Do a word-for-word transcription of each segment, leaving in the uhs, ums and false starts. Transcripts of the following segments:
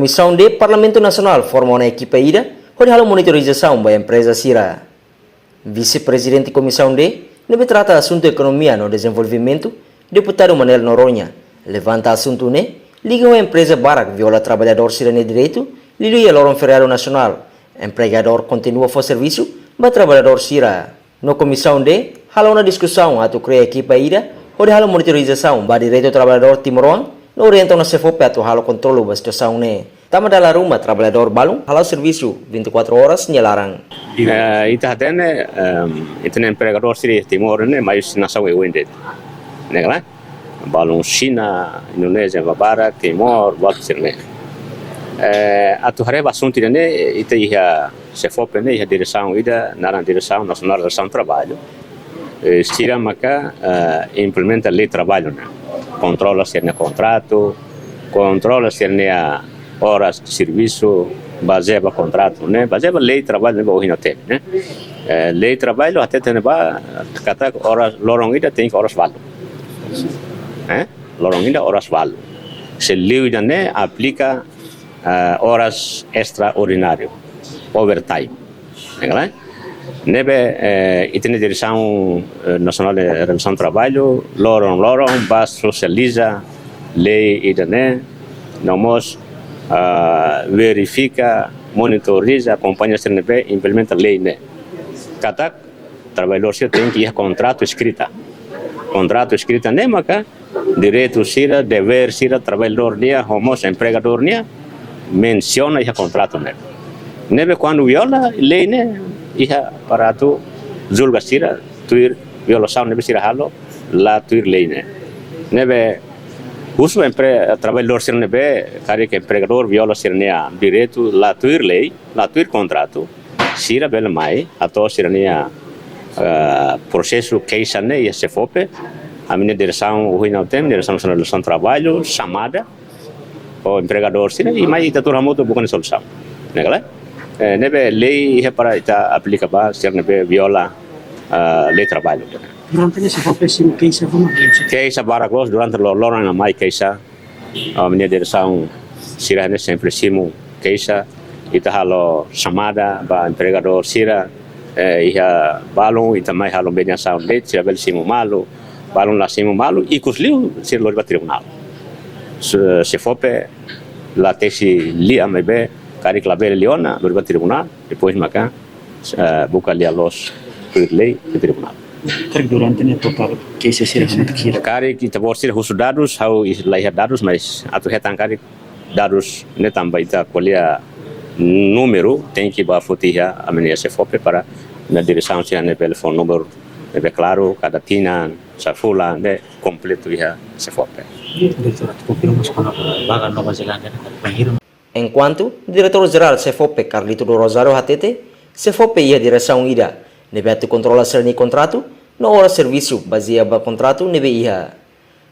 Komisaun D Parlamentu Nasionál forma ona ekipa ida hodi halo monitorizasaun ba empreza sira. Vise-Prezidente Komisaun D ne'ebé trata asuntu ekonomia no dezenvolvimentu, Deputadu Manel Noronha, levanta asuntu ne'e liga ho empreza barak viola traballadór sira-nia direitu, liuliu iha loron feriadu nasionál, empregadór kontinua fó servisu ba traballadór sira. No Komisaun D halo ona diskusaun atu kria ekipa ida hodi halo monitorizasaun ba direitu traballadór timoroan no orienta ona SEFOPE atu halo kontrolu ba situasaun ne'e. Tanba dala ruma traballadór balun hala'o servisu vinte e quatro horas nia laran. Eh, ita hatene, em, ita-nia empregadór sira iha Timor ne'e mai husi nasaun oioin de'it. Ne'e ka lae? Balun Xina, Indonézia, barak, Timor, buat sira-ne'e. Eh, atu haree ba asuntu ida-ne'e, ita iha SEFOPE ne'e, iha diresaun ida, naran Diresaun Nasionál Relasaun Traballu. Eh, sira maka, eh, implementa lei traballu ne'e. Kontrola sira-nia kontratu, kontrola sira-nia oras servisu, bazeia ba kontratu ne'e, bazeia ba lei traballu ne'ebé ohin ha'u temi ne'e. Eh, lei traballu hateten ne'ebá katak oras loron ida tenke oras ualu. Eh? Loron ida oras ualu. Se liu ida-ne'e aplika, eh, oras estraordináriu, overtime. Ne'e ka lae? Ne'ebé, eh, ita-nia Diresaun, eh, Nasionál Relasaun Traballu, loron-loron bá sosializa lei ida-ne'e, no mós, ah, verifika, monitoriza kompañia sira ne'ebé implementa lei ne'e. Katak traballadór sira tenke iha kontratu eskrita. Kontratu eskrita ne'e maka direitu sira, devér sira, traballadór nian, ho mós empregadór nian, mensiona iha kontratu ne'e. Ne'ebé kuandu viola lei ne'e, iha para atu julga sira tuir violasaun ne'ebé sira halo, la tuir lei ne'e. Ne'ebé husu empre-, traballadór sira ne'ebé, karik empregadór viola sira-nia direitu la tuir lei, la tuir kontratu, sira bele mai hato'o sira-nia, eh, prosesu keixa ne'e iha SEFOPE, ami-nia diresaun, ohin ha'u temi, Diresaun Nasionál Relasaun Traballu, xamada ho empregadór sira, i mai ita tuur hamutuk buka nia solusaun. Ne'e ka lae? Eh, ne'ebé lei iha para ita aplika ba sira ne'ebé viola, eh, lei traballu. Durante ne'e SEFOPE simu keixa fó mak keixa? Keixa barak loos durante lo-, loron ne'e mai keixa. Ami-nia diresaun sira ne'e sempre simu keixa, ita halo xamada ba empregadór sira, eh, iha balun, ita mai halo mediasaun de'it, sira bele simu malu, balun la simu malu, ikus liu sira lori ba tribunál. Se-, SEFOPE la tesi lia maibé, karik labele lia ona, lori ba tribunál, depois maka, eh, buka lia-loos tuir lei iha tribunál. Karik durante ne'e totál keixa sira hamutuk hira? Karik ita-boot sira husu dadus, ha'u is-, la iha dadus, mas atu hetan karik dadus ne'e tanba ita ko'alia númeru, tenke bá foti iha ami-nia SEFOPE para nia diresaun sira ne'e bele fó númeru ne'ebé klaru, kada tinan, sá fulan, ne'e kompletu iha SEFOPE. Diretór, atu konfirma mós kona-ba vaga Nova Zelándia ne'e karik bainhira? Enkuantu Diretór Jerál SEFOPE Carlito do Rosário hatete, SEFOPE iha diresaun ida ne'ebé atu kontrola sira-nia kontratu no oras servisu bazeia ba kontratu ne'ebé iha.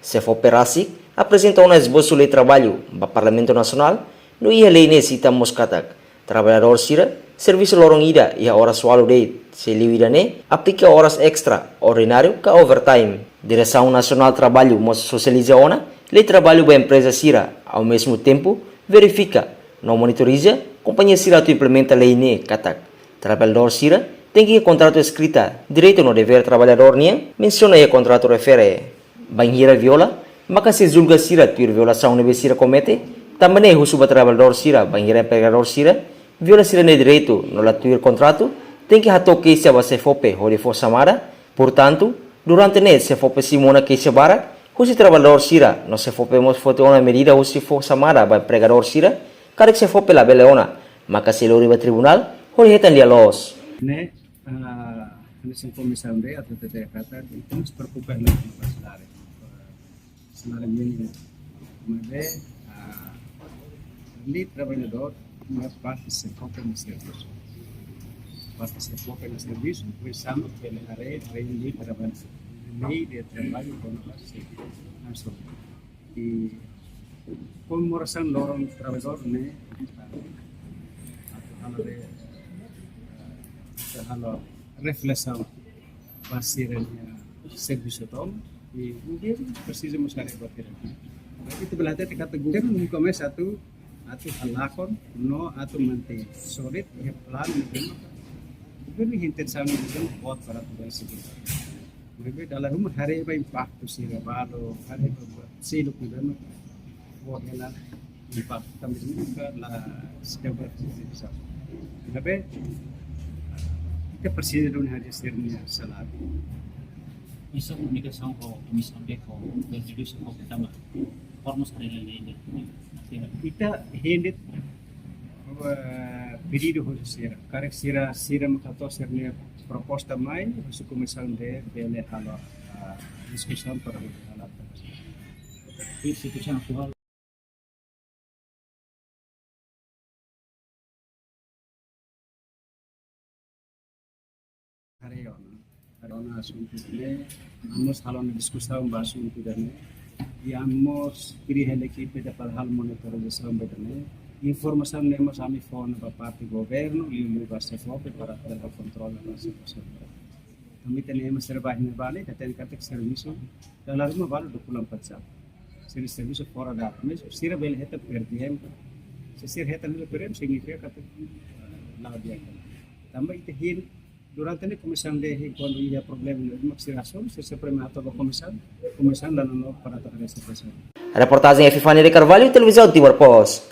SEFOPE rasik aprezenta ona esbosu lei traballu ba Parlamentu Nasionál no iha lei ne'e sita mós katak traballadór sira servisu loron ida iha oras ualu de'it, se liu ida-ne'e aplika oras estraordináriu ka overtime. Diresaun Nasionál Traballu mós sosializa ona lei traballu ba empreza sira, ao mesmo tempo verifika no monitoriza kompañia sira atu implementa lei ne'e katak traballadór sira tenke iha kontratu eskrita direitu no devér traballadór nian, mensiona iha kontratu refere. Bainhira viola, maka sei julga sira tuir violasaun ne'ebé sira komete, tanba ne'e husu ba traballadór sira, bainhira empregadór sira viola sira-nia direitu no la tuir kontratu, tenke hato'o keixa ba SEFOPE hodi fó xamada. Portantu, durante ne'e SEFOPE simu ona keixa barak husi traballadór sira, no SEFOPE mós foti ona medida husi fó xamada ba empregadór sira, karik SEFOPE labele ona, maka sei lori ba tribunál hodi hetan lia-loos. Ne'e, ah, hanesan Komisaun D atu hatete katak, ita mós preokupa ona ho saláriu, saláriu mínimu. Maibé, ah, lei traballadór, mas parte SEFOPE nia servisu. Parte SEFOPE nia servisu, pois sama, bele haree, haree lei traballu, lei de traballu, kona-ba servisu. Langsung. I komemorasaun loron traballadór ne'e, atu halo re-, atu halo reflesaun ba sira-nia servisu tomak, i mungkin presiza mós haree ba sira. Ita bele hatete katak governu komesa atu, Atu halakon no atu mantein sólidu iha planu ne'ebé mak governu iha intensaun ne'ebé mak boot para atu bele segunda. Maibé dala ruma haree ba impaktu sira balu, haree ba, ba seluk ne'ebé mak fó hela impaktu tanba ne'e mak la seidauk bele segunda. Maibé ita presiza duni haree sira-nia saláriu. Ita komunikasaun ho komisaun B ho Konsellu Nasionál ho pertama. Forma sira-ne'e. Ita hende, eh, pedidu husi sira. Karik sira, sira mak hato'o sira-nia proposta mai, husi komisaun B bele halo, ah, diskusaun para halo. Iha situasaun atuál. Haree ona, haree ona asuntu ne'e, ami mós halo ona diskusaun ba asuntu ne'e. I ami mós pidi hela ekipe ida para halo monitorizasaun ba ida-ne'e. Informasaun ne'e mós ami fó ona ba parte governu, liuliu ba SEFOPE para atu kontrola ona situasaun. Ami tenke ema sira ba iha ne'ebá ne'e, ita tenke katak servisu, dala ruma balu dua puluh empat jam. Sira servisu fora data, mas sira bele hetan per diem. Se sira hetan hela per diem, signifika katak, eh, la'o di'ak. Tanba ita hein, durante ne'e komisaun dehan kuandu iha problema ne'e, mak sira asaun, sira sempre mai hato'o ba komisaun, komisaun la nonu para atu haree situasaun. Reportajen Epifania de Carvalho, Televizaun Timor Post.